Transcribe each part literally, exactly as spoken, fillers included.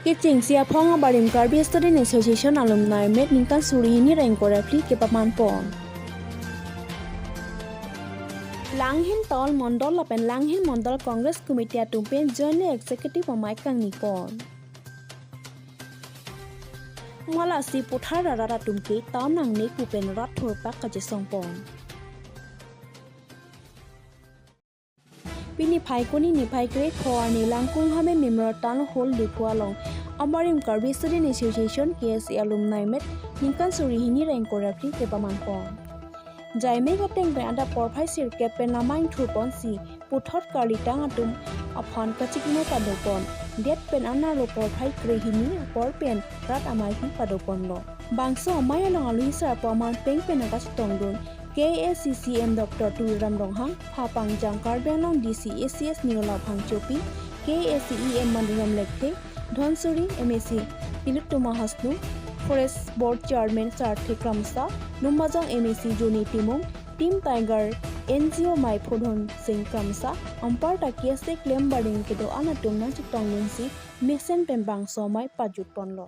Kechengsi aphong abarim Karbi Student Association Alumni Meet ningkan suri hini ra ingkoi ra phli kepaman pon. Langhin Town Mondol lapen Langhin Mondol Congress Committee atum pen Joint Executive amei kangni pon. Malasi puthot arat atum ke town nangne pu pen rat thurpak kachesong pon. Pini Phaikuni niphai kre-pho arni Langkung Hame Memorial Town Hall Diphu along abarim Karbi Student Association K S A Alumni Meet ningkan suri hini ra ingkoi ra phli kepaman pon. Jaime kateng pen adap porphai sirkep pen amei thur ponsi puthot karlitang atum aphan kachikimo pado pon. Det pen anerlo porphai kre hini apor pen rat amei hi pado ponlo. Bangso amei along alohi sarpo aman peng pen kachetongdun K A A C C M Doctor Tuliram Ronghang, Phapangjang Karbi Anglong D C A C S Nilola Phangchopi, K A A C E M Maduram Lekthe, Dhansiri M A C Tilottama Hasnu, Forest Board Chairman Sarthe Kramsa, Lumbajong M A C Johnny Timung, Team Tiger, N G O amei Phodon Singh Kramsa, anparta K S A klem barim kedo-an atum nangchetongdunsi mesen pen bangso amei pajut ponlo.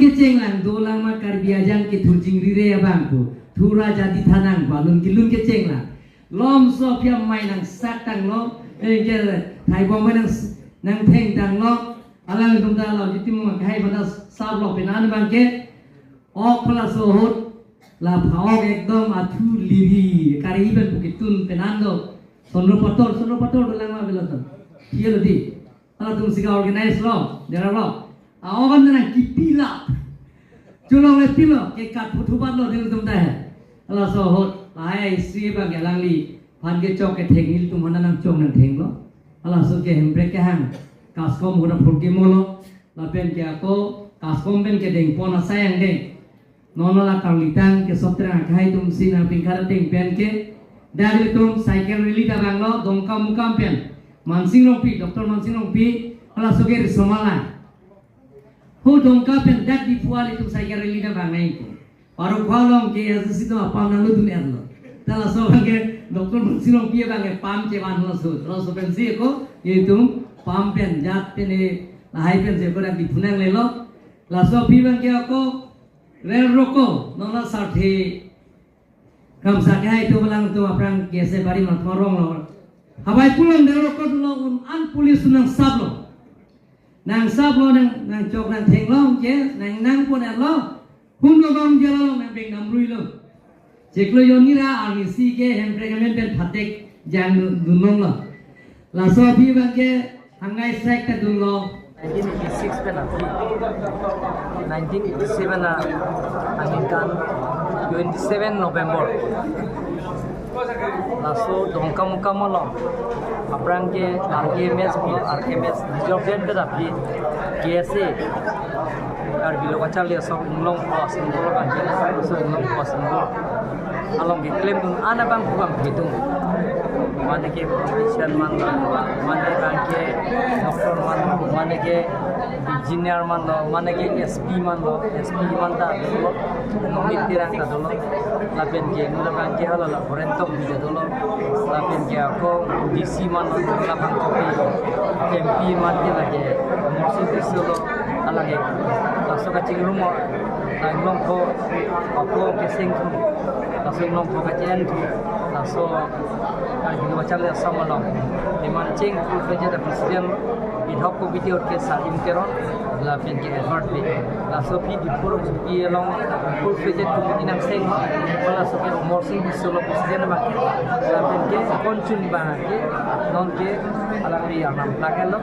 Kecheng lang dolang ma Karbi ajang kethur jingrire abang pu. Thura jadi thanang balun kelun kecheng lang. Lomso aphi amei nangsak tanglo, eh, ke thai bom nang, nangtheng tanglo. Alangtum ta lo jiti mo kahai pada sab lo penan abang ke. Ok pala so ahut. La pha ok ekdom athu liri. Kari iban pu ketun penan do. Sonro pator, sonro pator dolang ma bela to. Iya lo di. Halatumsi ka-organize lo, dera lo. A-ok an nangkipilap. Cholong le pilo, ke kat phu thubat lo nelitum ta he. Halaso ahut, lahai isi abang ke alangli aphan kechok ketheng nelitum aphan nangchok nangthenglo. Halaso ke Hemprek kehang, KASCOM ahut apor kemolo. Lapen ke ako, KASCOM pen kedeng pon asai angdeng. Non la karlitang ke soptrang akhai atumsi nangpingkar ateng pen ke. Dak ilitum cycle rally ta vanglo Dongkamukam pen. Mansing Rongpi, Doctor Mansing Rongpi, halaso ke riso-malang. Ho Dongka pen dak Diphu ilitum cycle rally ta vangnei ko. Parokpha along ke A S D C atum apam nanglutdun erlo. Ta laso abang ke Doctor Mansing Rongpi abang ke pam chevan halaso. Laso pensi ko, ilitum pam pen jat pen e lahai pensi ko dak Diphu nanglelo. Laso aphi abang ke ako, rel roko, non la Sarthe Kramsa kehai atum alangtum aphrang K S A barim atum arong lo. Habai pulang dero kot lo un-an police nangsaplo. Nangsaplo nang, nangchok nangthenglo ke, nang nangpon erlo. Hun lo bang jala lo nangbeng namruilo. Chiklo jonni ra arnisi ke Hemprek amen pen phatek jangdun, dunlonglo. Laso aphi abang ke hangai sek ta dunlo. Nineteen eighty-six pen aphi, nineteen eighty-seven a aningkan twenty-seven November. Laso Dongkamukam along aphrang ke R K M S, R K M S Reserve Bank pen aphi K S A, Karbi Lo Kacharli Asong Inglongpho Asong Board, Karbi Lo Kacharli Asong Inglongpho Asong Board along keklemdun an abang pu abang ketung. Mane ke politician manlo, mane abang ke doctor manlo, mane ke engineer manlo, mane ke S P manlo, S P man ta dolo, Nongni Terang ta dolo, lapen ke mula abang ke hala la Horensing Tokbi ta dolo, lapen ke ako D C manlo, la Phangchopi, M P man ke lake Amarsing Tisso lo, alake laso kachingrum o, Inglongpho, ako keseng thu, laso Inglongpho kachen thu, laso Karbi Lo Kacharli Asong along. Iman cheng full fledged president, ad hoc committee ahut ke Salim Teron, lapen ke Edward Bey. Laso aphi Diphu Rongsopi along full fledged committee nangseng, laso ke Amarsing Tisso lo president abang ke, lapen ke konchun abang ke, non ke alangli arnam plak lo,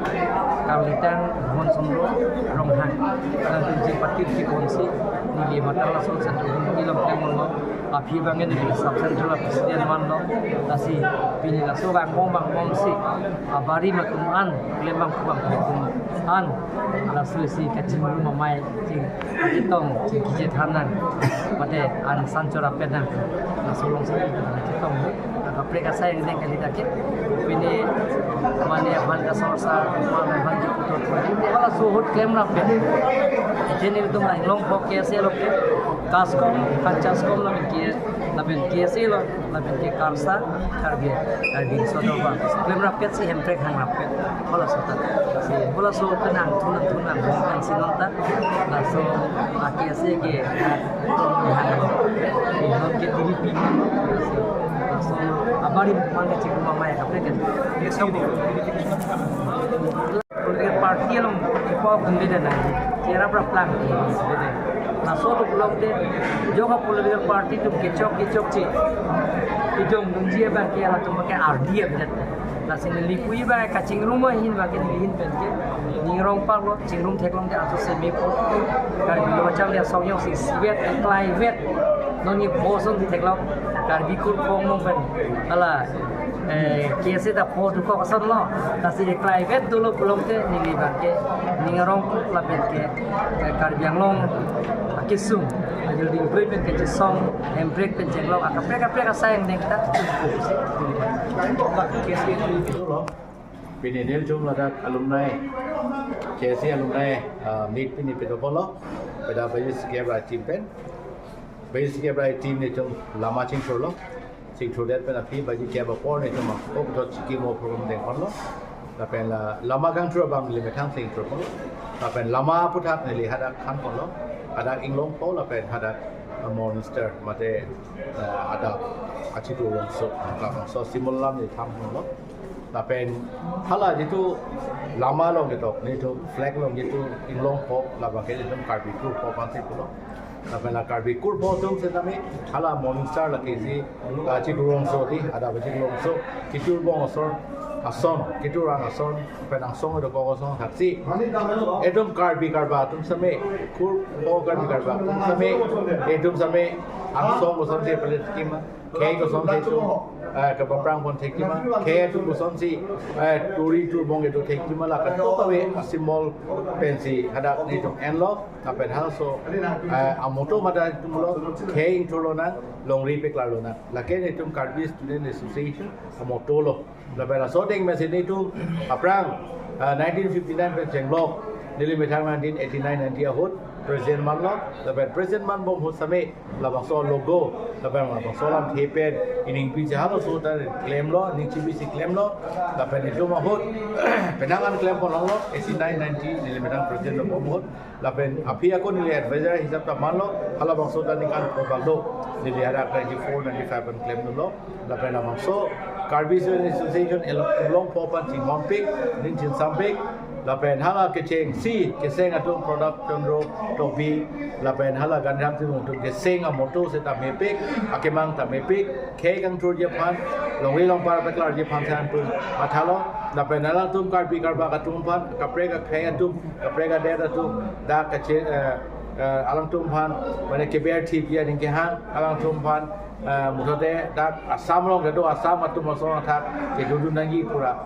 karlitang Mohon Chondro Ronghang. Alangtum chingpatir kiponsi, neli mathar laso central committee along klem lo. Aphi abang ke neli sub central president manlo, lasi pini laso angbong angbong si abarim atum an, klem abang pu abang atum an, laso si kachingrum amei ching chetong chingki chethan nang, mate an sanchora pen nang, laso alongsi chetong, kaprek asai angdeng kali ta ke, pini mane aphan kasorsa, mane aphan keputhot, halaso ahut klem rap pen. Jeni ilitum la Inglongpho K S A lo ke, KASCOM, KASCOM lo ke, Lapen K S A lo, lapen ke KALSA, Karbi, Karbi Riso Dorbar. Klemrap ket si Hemprek hangrap ket. Halaso ta. Si halaso kenang thunang thunang kan si non ta. Laso a K S A ke, non ke D V P. Laso abari mang ke chikuma maya kaprek ket. Political party along ipo kumde na. Chera pra plan kumde. Laso atum pulote, joka political party atum kechok kechokche. Itum nungji abang ke latum ke ardi abang. Lasi neli pui abang kachingrum ahin abang ke neli ahin pen ke. Ning rong paklo, chingrum theklong ke aso semi po. Karbi lo chang le song yong si sivet, klai vet. Non ni pho ason theklong. Karbi kur phong mong pen. Hala, eh, K S A ta pho tu kok ason lo. Lasi klai vet dolo pulote neli abang ke. Ning rong lapen ke, eh, Karbi Anglong akesung, ajul ding broi pen kechesong, Hemprek pen chenglok, akaprek kaprek asai angdeng ta. Pini nelitum ladak alumni, K S A alumni, ah, meet pini pado polo, pada baji sikep ra team pen, baji sikep ra team nelitum lama chingthurlo, chingthurdet pen aphi baji kep apor nelitum ako puthot chikimo program dengponlo, lapen la lama kangthur abang neli methang chingthurponlo, lapen lama aphuthak neli hadak thanponlo, hadak Inglongpo lapen hadak, ah, Morning Star mate, ah, hadak Achikrongso, labangso symbol alam neli thanponlo. Lapen hala jitu lama along ketok, nelitum flag along jitu Inglongpo, labang ke nelitum Karbi kurpo aphansi pulo. Lapen la Karbi kurpo atum setame hala Morning Star lake si, ah, Achikrongso di, hadak Achikrongso, kiturbong ason, ason, kitur an ason, pen angsong dokok ason thaksi. Itum Karbi karba atum same, kurpo Karbi karba atum same, itum same, angsong ason si palit kima. Khei kosonsi itum, eh, kepaprang pon thekji ma, khei atum kosonsi, eh, turi turbong itum thekji ma, la kadokave symbol pensi hadak nelitum enlo, lapen halaso, eh, amotto mate itum lo, khei ingthur lonang, longri peklar lonang. Lake nelitum Karbi Student Association amotto lo. Lapen laso ateng pensi nelitum aphrang, ah, nineteen fifty-nine pen chenglok, neli methang nineteen eighty-nine ninety ahut, President manlo, lapen President manbom ahut same, labangso logo, lapen labangso alamthe pen, ining piji halaso ta klemlo, ining chibisi klemlo, lapen itum ahut, penang an klempon longlo, eighty-nine ninety, neli methang President bom ahut, lapen aphi ako neli advisor hisap ta manlo, halabangso ta ningkan pho bak do. Neli hadak ninety-four ninety-five an klemdunlo. Lapen labangso Karbi Student Association Inglongpo aphan chinghonpik, ning chinsampik. Lapen hala kechengsi, keseng atum Prodap Chandra Tokbi. Lapen hala Gandhiram Timung atum keseng amotto seta mepik, akemang ta mepik, khei kangthurji aphan, longri longpar peklarji aphan si atum mathalo. Lapen halatum Karbi karbak atum aphan, kaprek akhei atum, kaprek adet atum, dak kache, eh, eh, alangtum aphan, mane keber thipji aning kehang, alangtum aphan, eh, muthote dak Assam along kedo Assam atum asong athak kedodun nangji pura.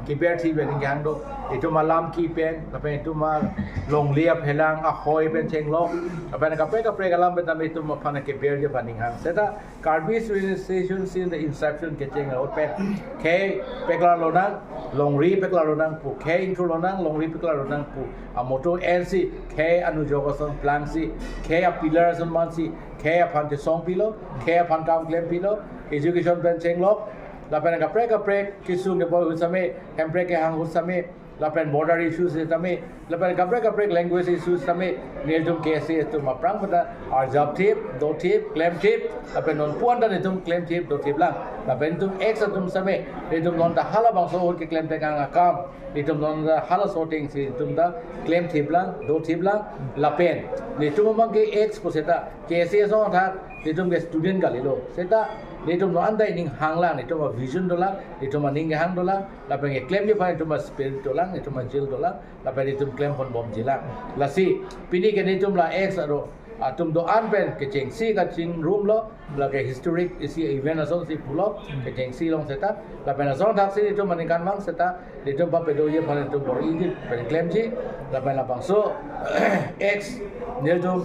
Keber thipji aning kehang do, itum alam ki pen, lapen itum alongri aphelang ahoi pen chenglok, lapen kaprek kaprek alam pen tame itum aphan keberji aphan ninghang. Seta Karbi Student Association since the inception kecheng ahut pen khei peklar lonang, longri peklar lonang pu, khei ingthur lonang, longri peklar lonang pu amotto ensi khei anujok ason plangsi, khei apillar ason mansi, khei aphan chesong pilo, khei aphan kam klem pilo, education pen chenglok, lapen kaprek kaprek kesung keboi ahut same, Hemprek kehang ahut same, lapen border issues tame, lapen kaprek kaprek language issues tame, nelitum K S A atum aphrang pada arjap thip, do thip, klem thip, lapen non puan ta nelitum klem thip, do thip lang, lapen itum ex atum same, nelitum non ta halabangso ahut keklem tekang akam, nelitum non ta halaso atengsi nelitum ta klem thip lang, do thip lang, lapen nelitum amang ke ex pu seta, K S A asong athak, nelitum ke student kalilo. Seta, nelitum non anta ining hang lang, nelitum avision dolang, nelitum aning kehang dolang, lapen keklemji aphan nelitum aspirit dolang, nelitum azeal dolang, lapen nelitum klemponbomji lang. Lasi, pini ke nelitum la ex aro, atum do-an pen kechengsi kachingrumlo, lake historic isi event asonsi pulo, kechengsi along seta, lapen asong thaksi nelitum aningkanvang seta, nelitum papedoji aphan nelitum bor-iji pen klemji, lapen labangso ex nelitum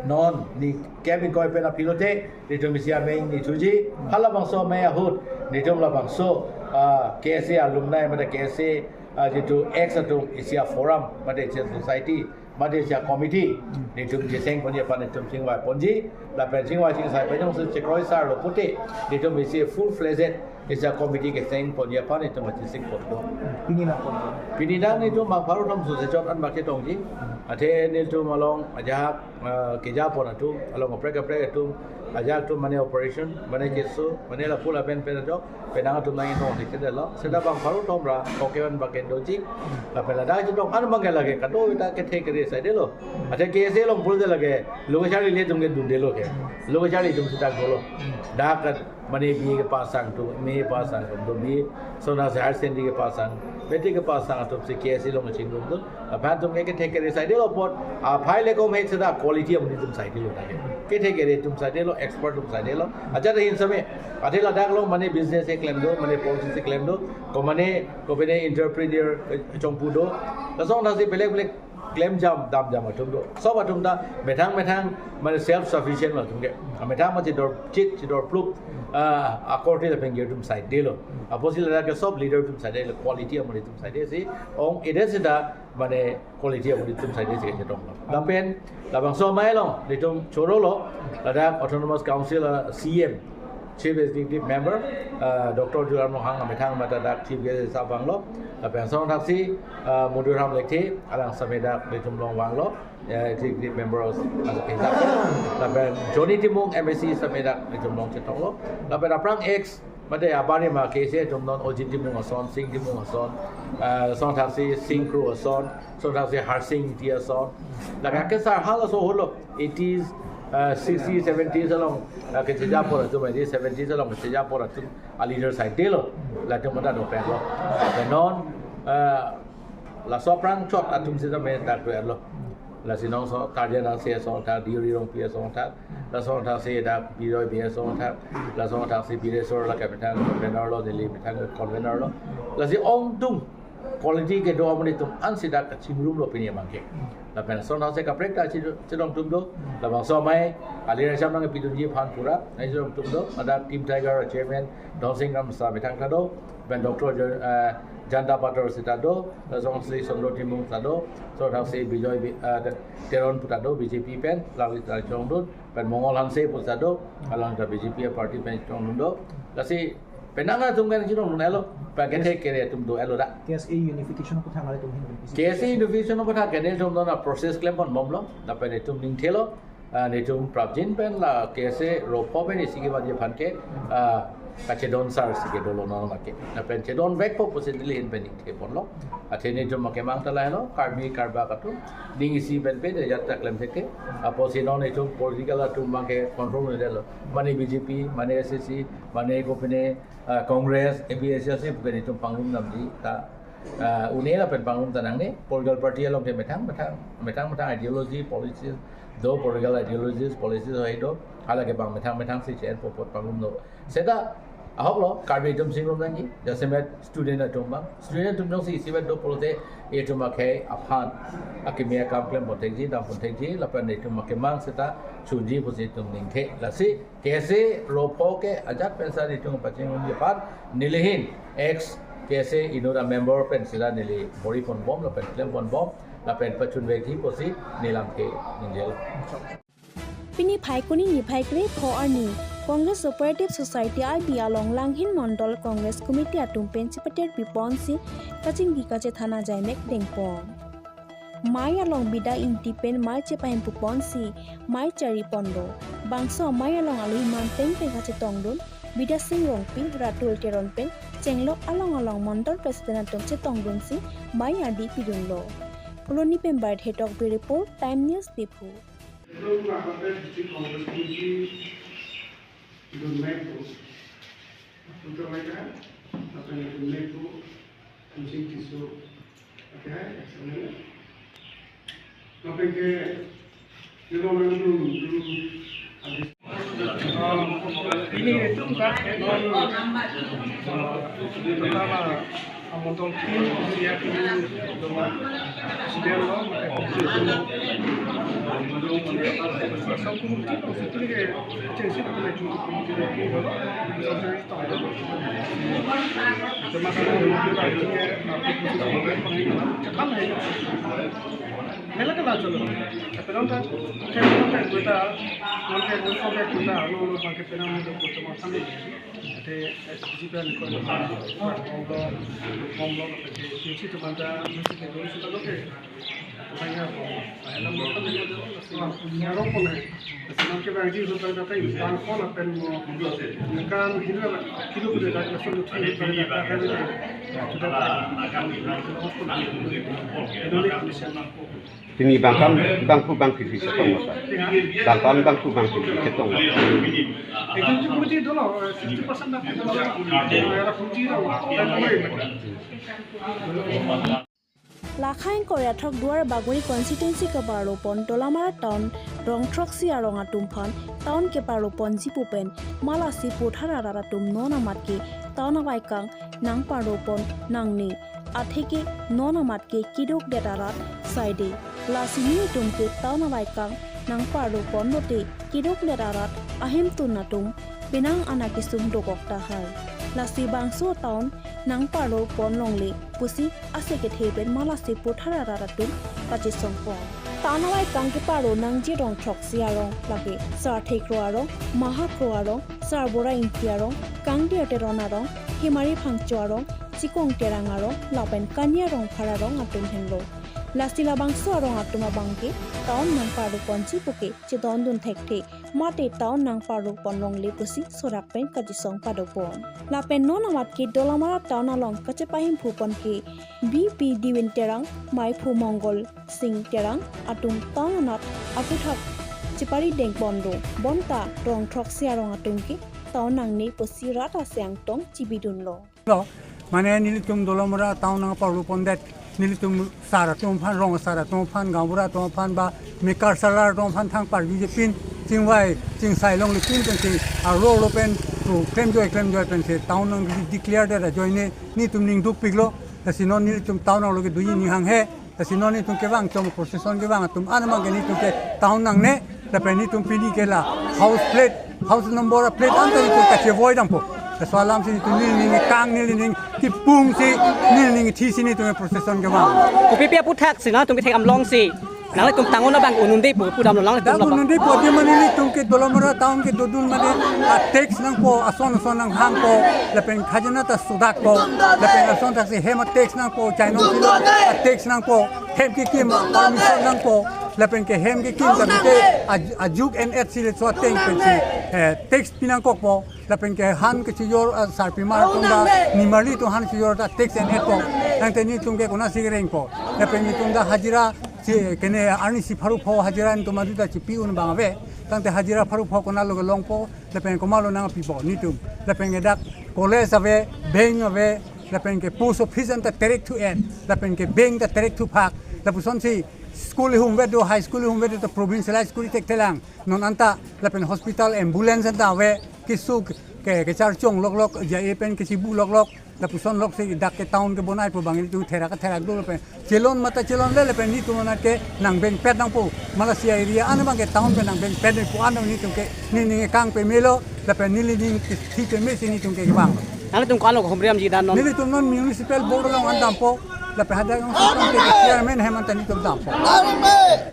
non ni kep ingkoi pen aphi lote, nelitum isi amei ni thuji, halabangso amei ahut, nelitum labangso, ah, K S A alumni, mate K S A, ah, jitu ex atum isi a-forum, mate isi society, Mate isi a-committee, netum cheseng ponji aphan netum chingvai ponji, lapen chingvai chingsai pen jongsi chekroi sar lo pute, netum isi full fledged isi a-committee keseng ponji aphan netum chesik pon do. Pini nangkok. Pini dak netum bang pharo thom sose chot an bak chetongji. Athe netum along ajahak, ah, keja pon atum, along kaprek kaprek atum, ajahak atum mane operation, mane keso, mane lapu lapen pen ajok, penang atum nangchetong thekthedetlo. Seta bang pharo thom ra, koke an bak kedoji. Lapen ladak chetong an bang ke lake, kado ita kethe kere saidelo. Athe K S A along pulote lake, lo kacharli atum ke dundelo ke. Lo kacharli atum seta dolo. Dak ke mane B A kepasang atum, M A kepasang atum, B A, lason higher secondary kepasang, matric kepasang atum si K S A along chingrum atum. Aphan atum ke kethe kere saidelo apot, aphai le kom hek seta quality amonit atum saidelo dak ke. Kethe kere atum saidelo, expert atum saidelo. Ajat ahin same, athe ladak along mane business keklem do, mane policy keklem do, ko mane, ko mane entrepreneur, eh, chongpu do. Lason athak si belek belek klemjam, damjam atum do. Sob atum ta methang methang mane self sufficient atum ke. Methang mane chedor chit, chedor plup, ah, akorte lapen gir atum saidelo. Apotsi ladak ke sob leader atum saidelo, quality amonit atum saide si ong ede seta mane quality amonit atum saide si kachetonglo. Lapen labangso amei along netum chorolo, ladak Autonomous Council a-C E M, Chief Executive Member, ah, Doctor Tuliram Ronghang amethang mate dak Chief Guest isi vanglo. Lapen lason athak si, ah, Madhuram Lekthe, alang same dak netum along vanglo, eh, Executive Member of, ah, lapen Johnny Timung M A C same dak netum along chetonglo. Lapen aphrang ex, mate abarim a-K S A atum non Ojin Timung ason, Sing Timung ason, ah, lason athak si Sing Kro ason, lason athak si Harsing Ingti ason. Lake kesar halaso ahut lo, eighties, ah, sixties, seventies along, ah, kecheja pon atum, eighties, seventies along kecheja pon atum a-leader saidelo, latum mata dopetlo. Lapen non, ah, laso aphrang chot atum seta me dak dopetlo. Lasi non laso Tarjan Hanse ason athak, Deori Rongpi ason athak, lason athak si dak Bijoy Bey ason athak, lason athak si Bireswar lake methang convener lo, Delhi methang convener lo. Lasi ongdung quality kedo amonit atum ansi dak kachingrumlo pini abang ke. Lapen lason athak si kaprek ta chi-, chetong atum do. Labangso amei, alir asam nangpidunji aphan pura, nangchetong atum do. Ladak Team Tiger chairman Donsing Kramsa methang ta do. Lapen Doctor Jan-, eh, Jayanta Pator seta do. Lason athak si Chandra Timung ta do. Lason athak si Bijoy Bi-, eh, Teron pu ta do, B J P pen, alangli ta chongdun. Lapen Mongol Hanse pu ta do, alang ta B J P party pen chongdun do. Lasi penang atum kan chetongdun elo, pen kethe kere atum do elo dak. K S A unification aputhak nanglitum ahin pen isi. K S A unification aputhak ke netum non a-process klem ponbomlo, lapen netum ningthelo, ah, netum prapjin pen la K S A ropho pen isi kevangji aphan ke, ah, kachedon sar si kedo lo non lake. Lapen chedonvekpo pusi neli ahin pen ningthe ponlo. Athe netum akemang ta lahelo, Karbi Karbak atum ning isi pen pe de ajat ta klem thekthe. Apotsi non netum political atum abang ke control-edetlo. Mane B J P, mane A C C, mane kopine, ah, Congress, A P H L C pu ke netum pangrum damji ta, ah, un-e lapen pangrum ta nangne. Political party along ke methang methang, methang methang ideology, policies do, political ideologies, policies hai do. Hala ke bang methang methang si che-enpo apot pangrum do. Seta ahok lo, Karbi atum chingrum nangji, jasemet student atum abang. Student atum jongsi isivet do pulote, itum akhei aphan akimi akam klem pon thekji, dam pon thekji, lapen itum akemang seta chunji pusi itum ningthe. Lasi K S A ropho ke ajat pensa itum pachingrumji aphan, neli ahin ex K S A inut a-member pen seta neli bor-i ponbom, lapen klem ponbom, lapen pachunvekji pusi neli lamthe ningjelo. Pini Phaikuni niphai krepho arni Congress Cooperative Society I B along Langhin Mondol Congress Committee atum pen chepaterpi ponsi kachingki kachethan ajaimek dengpon. Mei along Bida Ingti pen mei chepahempu ponsi mei chari ponlo. Bangso mei along alohi manpeng pen kachetongdun Bidya Sing Rongpi, Ratul Teron pen chenglok along along Mondol President atum chetongdunsi mei adi pidunlo. Phuloni pen Bharat Hetok Bey report, Time News Diphu. Hello, Bapak District Congress Committee, Dunmai Pro, Putra Maika, Bapak Dunmai Pro, Kuching Tisso, Pakai, Samuel, Bapak ke, Hello, Bapak Dun, Dun, Adis. Ini itu enggak, pertama, Mondol tin, siya kini, president lo, mate, Ate S D G pen ko, bomlo, bomlo, ate T M C atum anta, misi ke dori suta lo ke. Tanya ko, alam ko ni ko ni arong ko ni. Sekarang ke bang ji suta lo ke, bang ko na pen mo. Kan kilo, kilo ko de dak so lo thani pen dak kan ni. Sudah. Ini bangkam bangphu bangphli chetong lo, sir. Bangkam bangphu bangphli chetong lo. Executive committee dolo, sixty percent dak dolo. Era committee dolo. Lakhang Korea thok Duar Bagori constituency keparlo pon Dolamara town rong throksi arong atum aphan town keparlo ponji pu pen malasi puthar arat atum non amat ke town avaikang nangparlo pon nangne. Atheke non amat ke keduk det arat saide. Lasi nelitum ke town avaikang nangparlo pon lote keduk det arat ahemtun atum penang ana kesung dokok tahai. Lasi bangso town nangparlo pon longle pusi ase kethe pen malasi puthar arat atum kachesong pon. Town avaikang keparlo nangji rong throksi arong lake Sarthek Kro arong, Maha Kro arong, Sarbura Ingti arong, Kangdir Teron arong, Himari Phangcho arong, Chikong Terang arong, lapen Kania Rongphar arong atum henlo. Lasi labangso arong atum abang ke town nangparlo ponji pu ke chedondun thekthe, mate town nangparlo pon longle pusi sorak pen kachesong pado pon. Lapen non amat ke Dolamara town along kachepahemphu pon ke B P Diwin Terang, Maiphu Mongol Sing Terang atum town anat akuthak chepari deng pon do, bonta rong throksi arong atum ke town nangne pusi rat aseng tong chibidunlo. Lo, mane nelitum Dolamara town nangparlo pondet, nelitum sar atum aphan, rong sar atum aphan, gaonbura atum aphan, ba mekar salar atum aphan thang parju je pin, chingvai, chingsai longle pin pensi, arlo lo pen, to klemjoi, klemjoi pensi, town nang declare det ajoine, nelitum ning dukpiklo, lasi non nelitum town nanglo ke duji ning hanghe, lasi non nelitum kevang chom procession kevang atum an abang ke nelitum ke town nangne, lapen nelitum pini ke la house plate, house number plate anta nelitum kachevoi dampo. Laso alam si nelitum nelining kang nelining kipung si nelining thi si nelitum procession kevang. Kopi pi aputhaksi nangtum kethek am longsi nanglitum tangon abang un'unde pu pudamlo nanglitum. Dak labang un'unde pu di mane nelitum ke Dolamara town kedodun mane a tax nangpo, ason ason nanghangpo, lapen khajana ta sodakpo, lapen ason thaksi hem a tax nangpo, chainong kilo a tax nangpo, hem kekim permission nangpo, lapen ke hem kekim ta bite a, ajuk N H C le so ateng pensi, eh, tax pinangkokpo, lapen ke han kechijor, ah, sarpimar atum ta nimarli atum han chijor ta tax en-etpo. Tangte nelitum ke konatsi kerengpo. Lapen nelitum ta hajira si kene arnisi pharo pho hajira nelitum adu ta chipi un abang ave. Tangte hajira pharo pho konatlo kelongpo, lapen komatlo nangpipo nelitum. Lapen ke dak college ave, bank ave, lapen ke post office anta terek thu-et, lapen ke bank ta terek thuphak, lapusonsi school ihum ave do, high school ihum ave do, ta provincialized school thekthelang. Non anta, lapen hospital ambulance anta ave, keso ke, kecharchong loklok, J I A pen kesibu loklok, lapuson loksi dak ke town kebonaipo abang nelitum therak therak do lapen. Chelon mata chelonle lapen nelitum anat ke nangbengpet nangpo. Malasi area an abang ke town ke nangbengpet nangpo, an nelitum ke nening kang pemelo, lapen nelining thi peme si nelitum ke kevang. Nanglitum ko-anlo humriamji dan non? Nelitum non municipal board along an dampo, lapen hadak along ke chairman hem anta nelitum dampo.